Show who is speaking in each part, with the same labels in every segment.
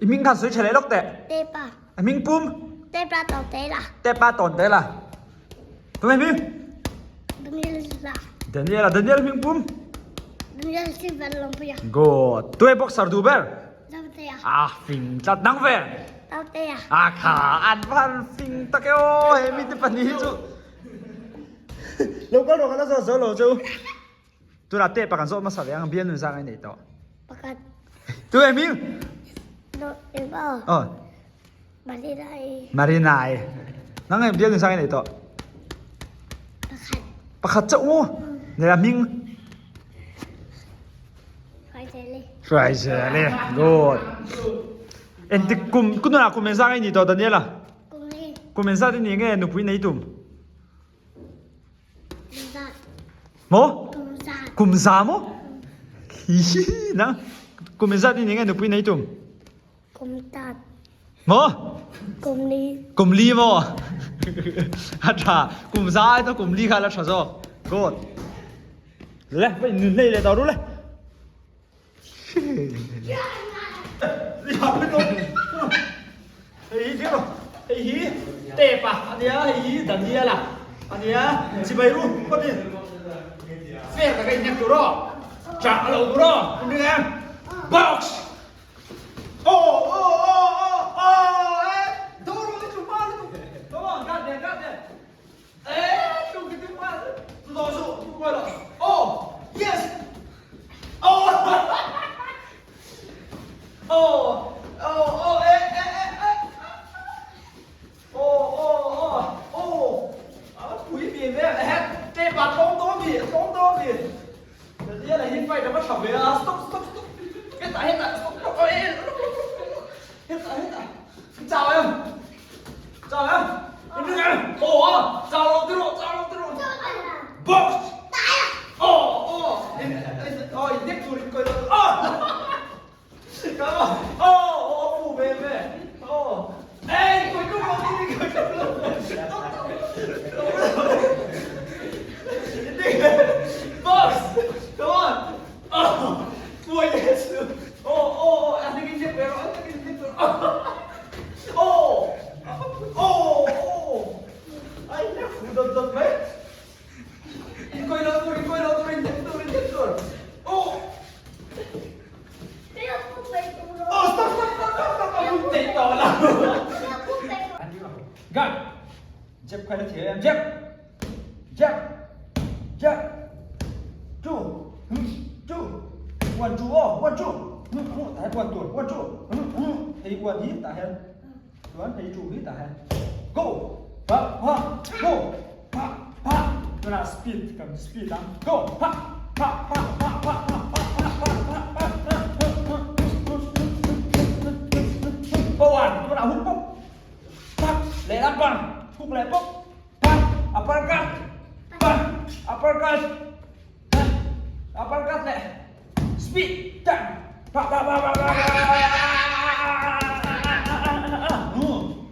Speaker 1: I hming khan sawi tha leh lawk teh.
Speaker 2: Tepa.
Speaker 1: A hming pum?
Speaker 2: Tepa tawn te la.
Speaker 1: Tepa tawn te la. Tunge hming?
Speaker 2: Daniel la.
Speaker 1: Daniel a Daniel hming pum?
Speaker 2: Daniel Silver Lawmpuia.
Speaker 1: Good. Tunge boxer duh ber?
Speaker 2: Zotea.
Speaker 1: A fing tlat nang ve.
Speaker 2: Zotea.
Speaker 1: A kha an van fing tak e aw he mi te pahnih hi chu. Lo kal rawh ka la zawt zo lo chu. Tunah teh pakhat zawt hmasa ve ang bial nun zang ai nei tawh.
Speaker 2: Pakhat.
Speaker 1: Tu e ming?
Speaker 2: No, eba.
Speaker 1: Oh.
Speaker 2: Marina e.
Speaker 1: Marina e. Nang e bial nun zang ai nei tawh.
Speaker 2: Pakhat.
Speaker 1: Pakhat chauh mu. Ne la ming?
Speaker 2: Hruaizeli.
Speaker 1: Hruaizeli. Good. Entik kum kununa kum eng zang ai ni tawh Daniela?
Speaker 2: Kum li.
Speaker 1: Kum eng zat i ni nge nupui nei tum? Maw? Kum za maw? Hi na. Kum zat i ni nge nupui nei tum?
Speaker 2: Kum tat.
Speaker 1: Maw?
Speaker 2: Kum li.
Speaker 1: Kum li maw? A tha. Kum za ai to kum li kha la tha zawk. Good. Le, vai nun hlei le tawh ru le. Hei hi thil hei hi tape a ania hei hi Daniel a ania chibai ru phawt in fair taka in hnek tur aw chah a lo tur aw in ring em box aw aw aw aw aw e do ru ni chu hma lutuk come on gat nen gat nen e chu ki tin hma chu do chu chu kuai lo aw yes aw aw aw aw e e e e aw aw aw aw a pui mi ve he te pa tlawm dawn mi tlawm dawn mi Daniel a hi fight a va tha ve a stop stop stop hetah hetah stop stop e e hetah hetah chau em chau em in ring em aw a chau lo ti rawh chau lo ti rawh box aw aw in aw in nek tur in kawi lo aw aw aw pu ve ve aw ei kawi tum lo ti kawi tum lo box come on aw pui aw aw a ning in nek ve rawh a ning in nek ve rawh aw aw aw ai nek fu dawt dawt mai in kawi lo tur in kawi lo tur in nek tur in nek tur aw Oh, stop, stop, stop, stop, stop. Aku take tau lah. Gan. Jab khai la thiam. Jab. Jab. Jab. Two. Two. One, two, oh, one, two. Tah hian one tur. One, two. Hei one hi tah hian. Chuan hei two hi tah hian. Go. Pa, pa, go. Pa, pa. Tunah speed kan speed ang. Go. Pa, pa, pa, pa, pa, pa, pa, pa, pa, pa, pa, pa, pa, one. Tunah hook pawp. Pa, lehlam pang. Hook leh pawp. Pa, uppercut. Pa, uppercut. Uppercut leh speed. Ta, pa, pa, pa, pa, pa,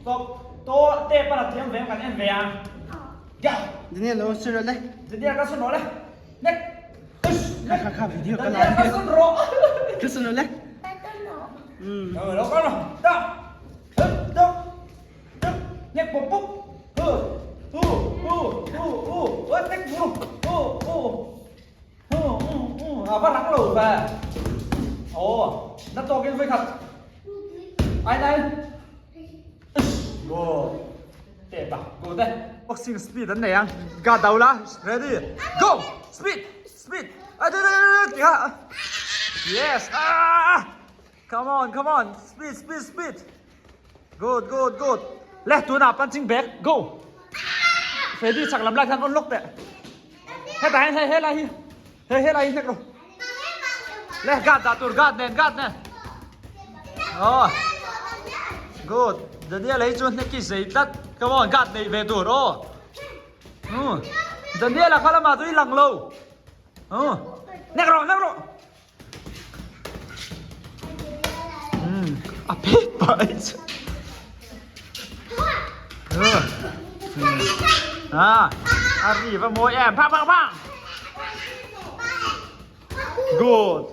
Speaker 1: Stop. To te pa la thiam ve kan en ve ang. Ga.
Speaker 3: Daniel lo sun rawh le.
Speaker 1: Daniel ka sun rawh le. Nek.
Speaker 3: Kha kha kha video ka la.
Speaker 1: Daniel ka sun rawh.
Speaker 3: Ka sun rawh le.
Speaker 1: Lo ka lo. Ta. Ta. Nek pawp pawp. Hu hu hu hu hu. Ôi nek hu hu hu. Hu hu hu. À va rang lo ve. Ồ, nó to cái với thật. Ai đây? Go. Tệ bạc, go đây. Boxing speed an nei ang. Ga dau la. Ready. Go. Speed. Speed. À, đây đây đây đây. Yes. Ah. Come on, come on. Speed, speed, speed. Good, good, good. Le, tunah punching bag. Go. Freddy chak lam lai khan on lok teh. Hetah hian hei he lai hi. Hei he lai hi hnek ro. Le, guard dah tur, guard nen, guard nen. Oh. Good. Daniel hei chu hnek hi zei tlat. Come on, guard nei ve tur. Oh. Hmm. Daniel a kha lamah chu i lang lo. Oh. Hnek rawh, hnek rawh. A pet pah ai chu. À, a ri va mawi em. Phang phang phang. Good.